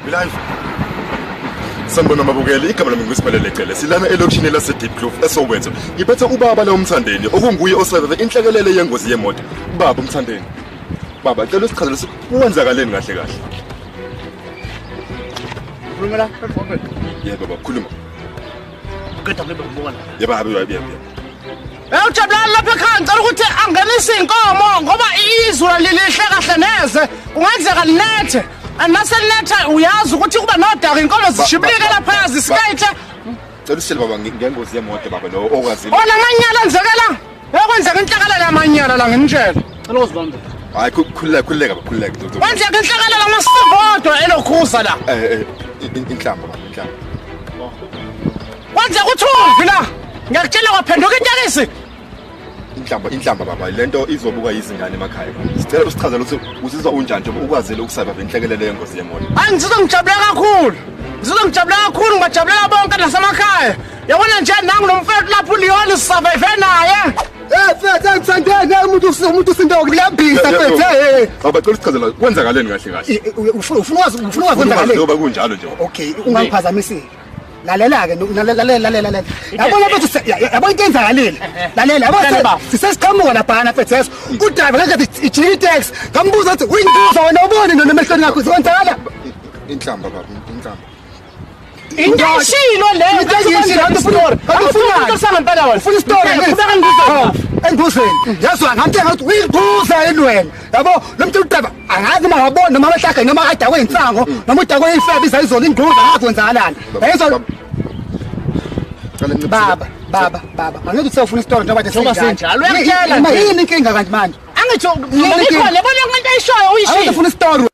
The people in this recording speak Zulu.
Live. Sanibona mabukeli, igama lami nguSiphelele Cele. Silana elokishini lase Diepkloof eSoweto. Ngiphethe ubaba la uMthandeni okunguye oseveve inhlekelele yengozi yemoto. Baba uMthandeni. Baba, cela usichazele ukuthi kwenzakaleni kahle kahle. Khuluma la, Yebo baba, khuluma. Uqeda kube ngibona. Yebo yebo yebo yebo. Eh uJabulani lapha ekhaya ngicela ukuthi angenise inkomo ngoba izulu lilihle kahle neze kungenzeka linethe and mase linethe uyazi ukuthi kuba nodaka inkomo zishibilike lapha zisikayithe. Cela usitshele baba ngengozi yemoto baba lo okwazile. Ona amanyala enzekela ekwenzeka inhlakalala yamanyala la nginitshela. Cela uzibambe. Hayi khululeka khululeka baba khululeka. Kwenzeka inhlakalala amasivodwa elokhuza la. Eh eh inhlamba baba inhlamba. Kwenzeka uthumvi la. Ngiyakutshela kwaphenduka itekisi. Inhlamba inhlamba baba lento izobuka izingane emakhaya. Sicela usichazele ukuthi uzizwa unjani njengoba ukwazile ukusaba inhlekelele yengozi yemoto. Hayi ngizizwa ngijabule kakhulu. Ngizizwa ngijabule kakhulu ngibajabulela bonke nasemakhaya. Yabona nje nangu nomfethu lapho uLeon sisurvive naye. Eh mfethu engithandeni umuntu umuntu usinde ukulambisa mfethu eh. Baba cela usichazele kwenzakaleni kahle kahle. Ufuna wazi ufuna wazi kwenzakaleni. Njengoba kunjalo nje. Okay ungangiphazamisile. Lalela ke lalela lalela lalela. Yabona mfethu yabo into enzakalile. Lalela yabo sisesiqhamuka lapha mfethu yeso. Udriver ngathi ijika itaxi. Ngambuza ukuthi uyinduza wena ubone noma emehlweni akho kwenzakala. Inhlamba baba inhlamba. Into eshilo leyo. Into engiyishilo, kanti ufuna- Into sangempela wena. Ufuna isitori Qhubeka ngibuze. Engibuzweni. Yazwa ngamtshela ukuthi uyinduza yini wena. Yabo lo muntu udriver angazi uma ngabona noma amehlakhe noma adakwe insango noma udakwe ifebe izayizolo induza ngazi kwenzakalani. Yayizwa Cela nciphise. baba baba baba angeke uthi ufuna isitori njengoba nje Njengoba sinjalo, uyakutshela nje. Yini inkinga kanti manje? Angithi Yini inkinga? ikhona yabona into ayishoyo Angeke uyishilo. ufuna isitori.